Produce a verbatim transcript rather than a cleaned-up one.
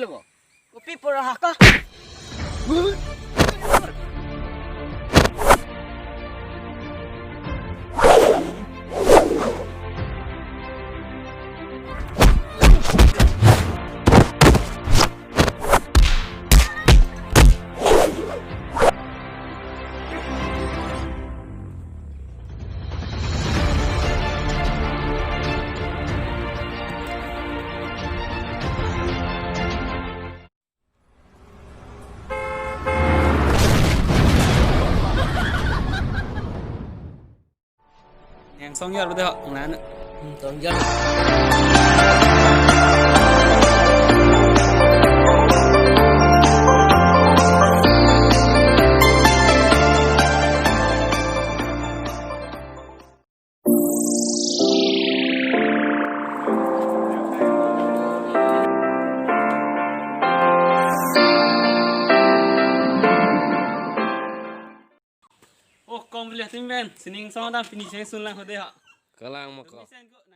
Kopi pura haka. Yang song yar bede ho, ngan. Hmm, tong yar. Oh, kom beli tim ben, sining song dam finish sunlang hode ha. Kalang mako. Finish ko.